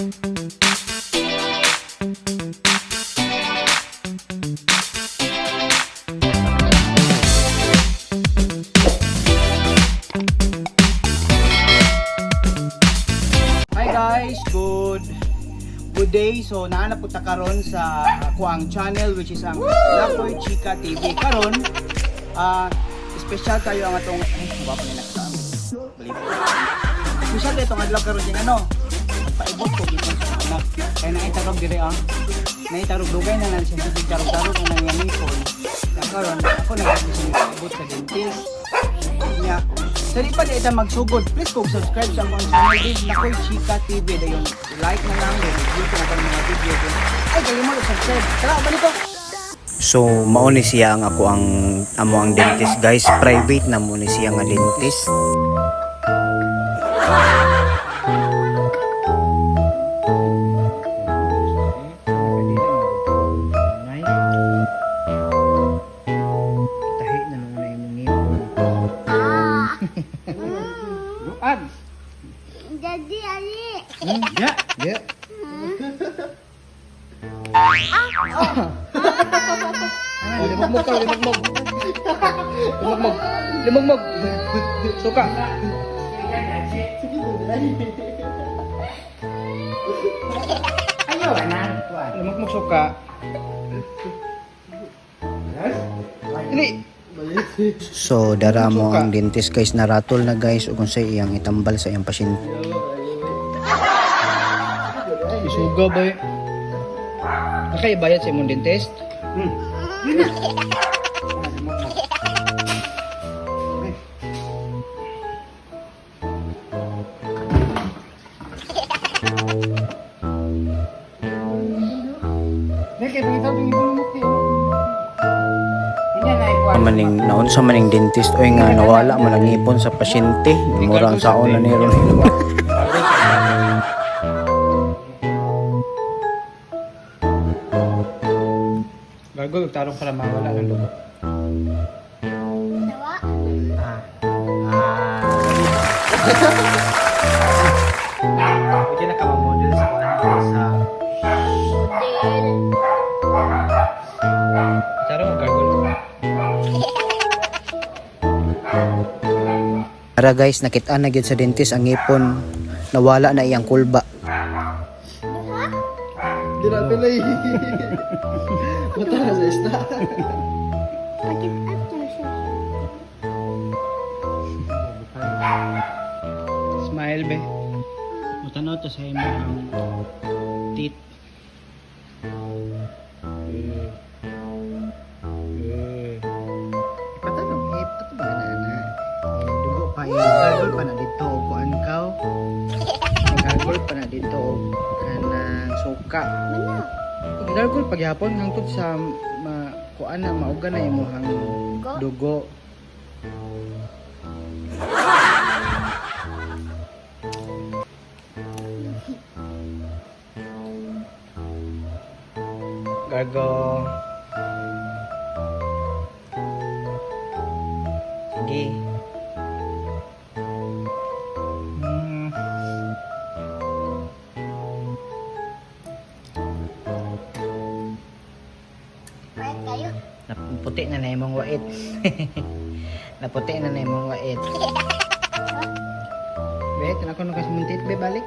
Hi guys, good good day. So naa na po ta karon sa akuang channel, which is ang Lakoy Chika TV. Karon, special kayo ang atong, ay, ba pa nila kasama. Balik. Special kayo itong adlaw karon din ano. Paibot ko gipon sa anak. Kaya naitarog dire ah. Naitarog, dugay na lang siya sige tarog-tarog ang nangyamipon. Na karon ako nag-gusto paibot sa dentist. Nya, sa di pa di ita magsugod, please kung subscribe sa akong channel din, Nakoy Chika TV. Dayon, like na lang, review ko ang mga video ko. Ay, galing mo subscribe. Tara, balik ko. So mao ni siya ang ako ang amo ang dentist, guys, private na mo ni siya nga dentist. Tahi na nung na imong ngipon. Luag. Jadi Ali. Ya. Ya. Ah, limugmog ka, limugmog. Limugmog. Limugmog. Suka. Ayo na. Limugmog suka. Dili. So dara mo ang dentist, guys, naratol na, guys, ug unsay iyang itambal sa iyang pasyente. Isuga ba eh? Nakaibayad sa imong dentist? Hmm. Maning naunsa maning dentist oy nga nawala man ang ngipon sa pasyente, mura ang saon na ni ron. Gargle, tarong para mawala ng dugo. Tawa. Ah. Pwede na ka ma-model sa kuan sa Model. Tarong gargle. Ara guys, nakit-an na gyud sa dentist ang ngipon, nawala na iyang kulba. Di na pilay. Mata na sa isda. Pakit up na siya. Smile be. Mutanaw to sa imo ang teeth. Eh. Eh. Ipatanong, eh, ato ba na na? Eh, dugo pa, eh, gargle pa na dito, o kuan kaw. Gargle pa na dito, o kanang suka. Mana? Gargle pagyapon hangtod sa ma kuan na mauga na imong Dugo? dugo. Gargle. Sige. Pahit kayo. Naputi na na imong wait. Naputi na na imong wait. Be, tanako na kasi muntit, be, balik.